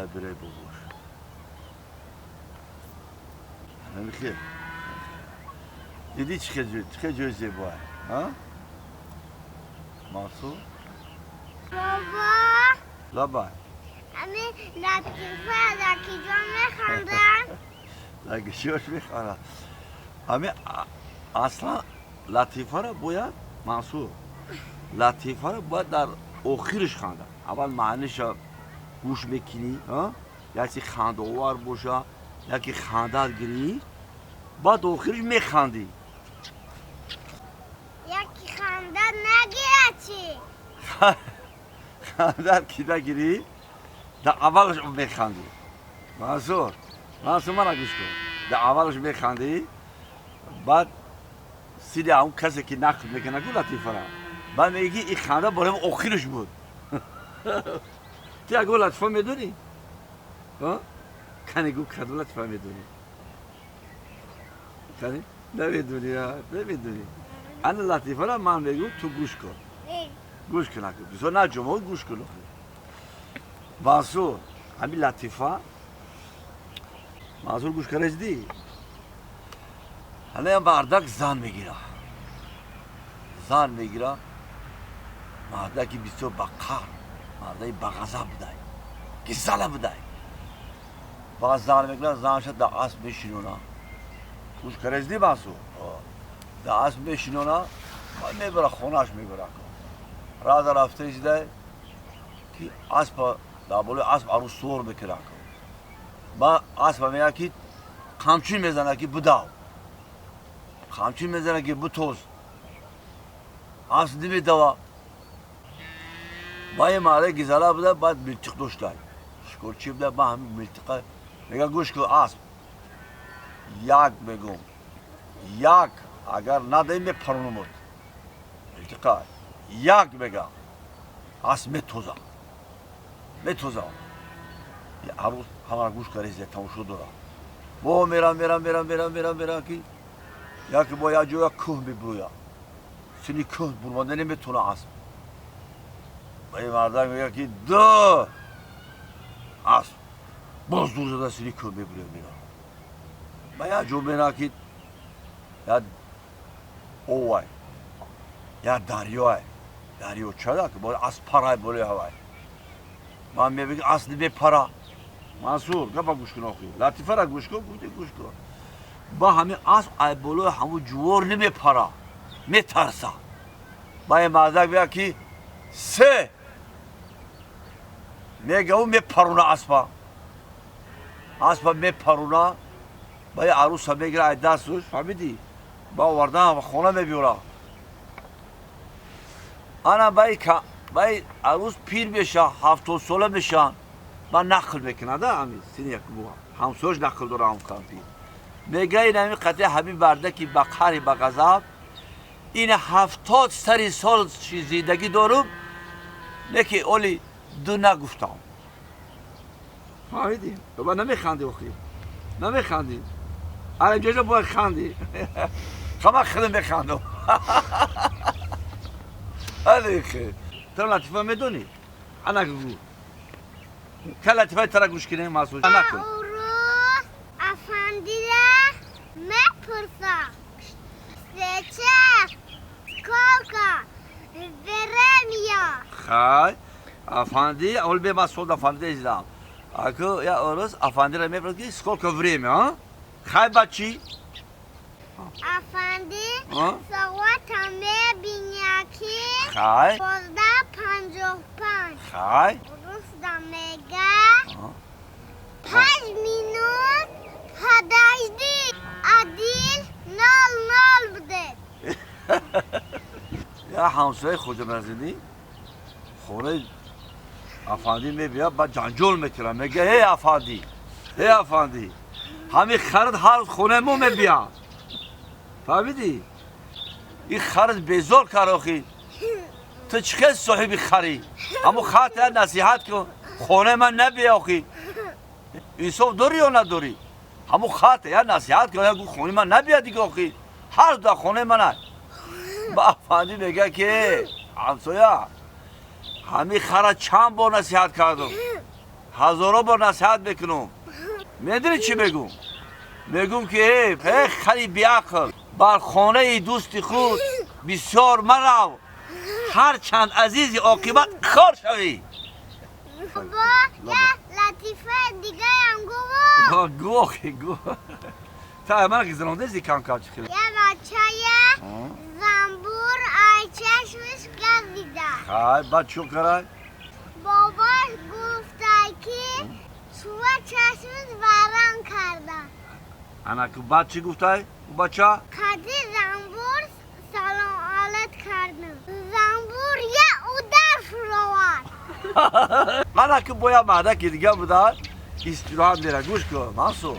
Набираи бобош. Намихел. Дидӣ, чӣ хел ҷои зебоа? Мансур? Бобо. Лабай. Ами латифа лакиҷон механданд. Лагишиёш механдад. Ами аслан латифаро бояд, Мансур, латифаро бояд дар охириш хандад. Аввал маъниша гӯш мекунӣ, яке хандаовар боша, яке хандат гирӣ, баъд охириш механдӣ. Яки хандат нагирад чӣ? Хандат ки нагирӣ, дар аввалаш механдӣ. Мансур, Мансур, мана гӯш кун, дар аввалаш механдӣ, баъд сири ҳамн касе ки нақл мекунад ку латифара, баъд мегӣ, ки ин ханда бораи охириш буд. Ту ягон латифа медонӣ? Кане гӯ, кадом латифа медонӣ? Кане, намедонӣ? Намедонӣ. Ана латифара ман мегӯм, ту гӯш кун. Гӯш кун, бисёр наҷумо, гӯш кун, Мансур. Ҳамин латифа, Мансур, гӯш караҷдӣ. Ҳалаям мардак зан мегира, зан мегира. Мардаки бисёр ба қаҳр, мардаи бағазаб будай, гизала будай. Баъд зан мегира, занша дар асп мешинона. Гӯш караҷдӣ, Мансур? Дар асп мешинона, мебара, хонааш мебара. Раза рафта истодай, ки аспа, дар болои асп арӯс сувор мекунад. Ба аспа мегӯяд, ки қамчин мезанад, ки будав, қамчин мезанад, ки бутоз. Асп намедава. Ба ин марда гизала буда, баъд милтиқ доштай, шикорчӣ буда. Ба ҳамин милтиқа мега: «Гӯш кун, асп, як мегум, як агар надаи, мепаронумуд милтиқа». Як мега, асп метоза, метоза. Арӯз ҳамара гӯш карезия, тамошо дора. Бо мерам, мерам, мерам, мерам, мерам, мерам, ки яке бо як ҷоя кӯҳ мебурӯя. Сини кӯҳ бурмада наметона асп. Ба ин мардак мега, ки ду. Асп боз дур зада сини кӯҳ мебурӯя, мера. Ба як ҷо мера, ки як овай, як дарёай, дарёчада, ки бояд асп парай болои ҳавай. Ман мебиги, асп мепара. Мансур, гапа гӯш кун, охи латифара гӯш кун, гуфти гӯш кун. Ба ҳамин асп ай болои ҳамун ҷувор намепара, метарса. Ба ин мардак мега, ки се мегаву, мепаруна аспа, аспа мепаруна. Ба ин арӯса мегира ай дастуш, фаҳмидӣ, ба овардан хона мебиёра. Ана баи арӯс пир меша, 70сола мешаванд. Ба нақл мекунада, ҳамин сини ҳамсояш нақл дора, ҳам кампир мега: ин ҳамин қатъи ҳамин мардаки ба қаҳри, ба ғазаб, ин 70 сари сол зиндагӣ дорум, не ки оли ду нагуфтам. Фаҳмидӣ? Ба намехандӣ, охи намехандӣ. Ана инҷоҷа бояд хандӣ. Хама хеле механдам. Але хе, ту латифа медонӣ? Ана гӯ, ка латифаи тара гӯш кунем, Масуд, накун. Урус афандира мепурсам: сейчас сколько время? Хай, афанди ол бе, ма сол афанди издам. Аку я урус афандира мепурсад, ки сколько время, а? Хай, ба чӣ? Афанди А? соата мебиня, ки 11:55. Урусда мега: 5 минут подожди, один ноль ноль будет. Я ҳамсояи Хоҷаназидӣ хонаи афандӣ мебиёд, ба ҷанҷол мекунад, мега: «Эй афандӣ, эй афандӣ, ҳамин харид ҳар рӯз хонаи мо мебиёд, фаҳмидӣ? Ин харид безор кар. Охи ту чӣ хел соҳиби харӣ? Ҳамун хат я насиҳат кун, хонаи ман набия. Охи инсоф дорӣ ё надорӣ? Ҳамун хат я насиҳат кун, я гӯ хонаи ман набия дига. Охи ҳар рӯз дар хонаи ман ай». Ба афандӣ мега, ки: «Ҳамсоя, ҳамин хара чанд бор насиҳат кардам». Ҳазоро бор насиҳат мекунам. Медонӣ чӣ мегӯм? Мегӯм ки э хари беақл, бар хонаи дӯсти худ бисёр марав, ҳар чанд азизи, оқибат хор шавӣ. Бо як латифаи дигаям гӯ. Гӯ, охи, гӯ. Та ман гизарондези кам-кам чӣ хеле. Я бачая занбур ай чашмаш газида. Хай, баъд чӣ карай? Бобош гуфта, ки шумо чашмаш варам карда. Ана ку, баъд чӣ гуфтай ӯ бача? Қади занбур салом алат кардам. Занбур я удар фуровард. Мана ку, боя мардаки дига буда, истироҳат мера. Гӯш кун, Мансур,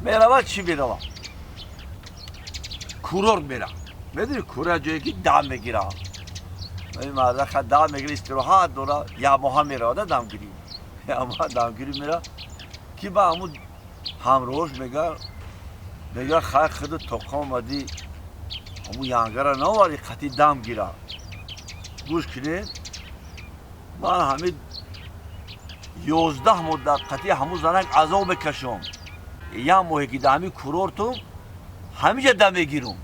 мерава, чӣ мерава? Курорт мера. Медони, курорт ҷое ки дам мегира. Ин мардака дам мегира, истироҳат дора, як моҳа меравада дамгирӣ, як моҳа дамгирӣ мера, ки ба ҳамун ҳамроҳш мега: «Хай, худу тоқа омадӣ, ҳамун янгара наоварди қати дам гира?» «Гӯш кунед, ман ҳамин 11 моҳ дар қатъи ҳамун занак азоб мекашам. Як моҳе ки дар ҳамин курортум, ҳамиҷа дам мегирам».